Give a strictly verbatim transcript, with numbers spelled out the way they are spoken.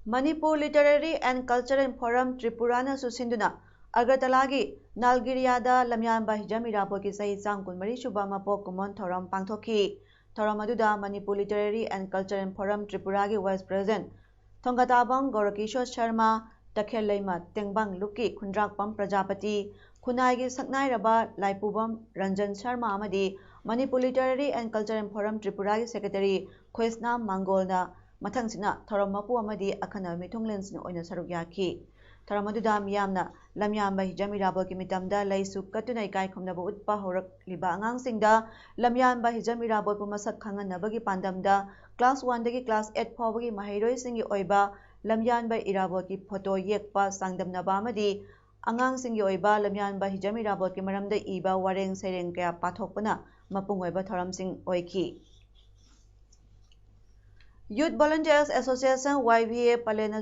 Manipur Literary and Cultural Forum Tripurana ꯁꯨ ꯁꯤꯟꯗꯨꯅ ꯑꯒꯔꯇꯂꯥꯒꯤ ꯅꯥꯜꯒꯤꯔꯤꯌꯥꯗ ꯂꯝꯌꯥꯟꯕ ꯍꯤꯖꯝ ꯏꯔꯥꯕꯣꯠꯀꯤ ꯆꯍꯤ ꯆꯥꯝ ꯀꯨꯟꯃꯔꯤ ꯁꯨꯕ ꯃꯄꯣꯛ ꯀꯨꯝꯑꯣꯟ ꯊꯧꯔꯝ ꯄꯥꯡꯊꯣꯛꯈꯤ꯫ ꯊꯧꯔꯝ ꯑꯗꯨꯗ Manipur Literary and Cultural Forum Tripuraꯒꯤ Vice President ꯊꯣꯡꯒꯇꯥꯕꯝ ꯒꯧꯔꯀꯤꯁꯣꯔ Sharma, ꯇꯈꯦꯜ ꯂꯩꯃ ꯇꯦꯡꯕꯥꯡ ꯂꯨꯞꯀꯤ ꯈꯨꯟꯗ꯭ꯔꯥꯛꯄꯝ ꯄ꯭ꯔꯖꯥꯄꯇꯤ, ꯈꯨꯟꯅꯥꯏꯒꯤ ꯁꯛꯅꯥꯏꯔꯕ ꯂꯥꯏꯄꯨꯕꯝ ꯔꯟꯖꯟ ꯁꯔꯃ ꯑꯃꯗꯤ Manipur Literary and Cultural Forum Tripuraꯒꯤ Secretary ꯈꯣꯏꯁꯅꯥꯝ ꯃꯥꯡꯒꯣꯜꯅ ꯃꯊꯪꯁꯤꯠꯅ ꯊꯧꯔꯝ ꯃꯄꯨ ꯑꯃꯗꯤ ꯑꯈꯟꯅꯕ ꯃꯤꯊꯨꯡꯂꯦꯟꯁꯤꯡ ꯑꯣꯏꯅ ꯁꯔꯨꯛ ꯌꯥꯈꯤ꯫ ꯊꯧꯔꯝ ꯑꯗꯨꯗ ꯃꯤꯌꯥꯝꯅ ꯂꯝꯌꯥꯟꯕ ꯍꯤꯖꯝ ꯏꯔꯥꯕꯣꯠꯀꯤ ꯃꯤꯇꯝꯗ ꯂꯩꯁꯨ ꯀꯠꯇꯨꯅ ꯏꯀꯥꯏ ꯈꯨꯝꯅꯕ ꯎꯠꯄ ꯍꯧꯔꯛꯂꯤꯕ ꯑꯉꯥꯡꯁꯤꯡꯗ ꯂꯝꯌꯥꯟꯕ ꯍꯤꯖꯝ ꯏꯔꯥꯕꯣꯠꯄꯨ ꯃꯁꯛ ꯈꯪꯍꯟꯅꯕꯒꯤ ꯄꯥꯟꯗꯝꯗ class one ꯗꯒꯤ class eight ꯐꯥꯎꯕꯒꯤ ꯃꯍꯩꯔꯣꯏꯁꯤꯡꯒꯤ ꯑꯣꯏꯕ ꯂꯝꯌꯥꯟꯕ ꯏꯔꯥꯕꯣꯠꯀꯤ photo ꯌꯦꯛꯄ ꯆꯥꯡꯗꯝꯅꯕ ꯑꯃꯗꯤ ꯑꯉꯥꯡꯁꯤꯡꯒꯤ ꯑꯣꯏꯕ ꯂꯝꯌꯥꯟꯕ ꯍꯤꯖꯝ ꯏꯔꯥꯕꯣꯠꯀꯤ ꯃꯔꯝꯗ ꯏꯕ ꯋꯥꯔꯦꯡ ꯁꯩꯔꯦꯡ ꯀꯌꯥ ꯄꯥꯊꯣꯛꯄꯅ ꯃꯄꯨꯡ ꯑꯣꯏꯕ ꯊꯧꯔꯝꯁꯤꯡ ꯑꯣꯏꯈꯤ꯫ Youth Volunteers Association, Y V A, plan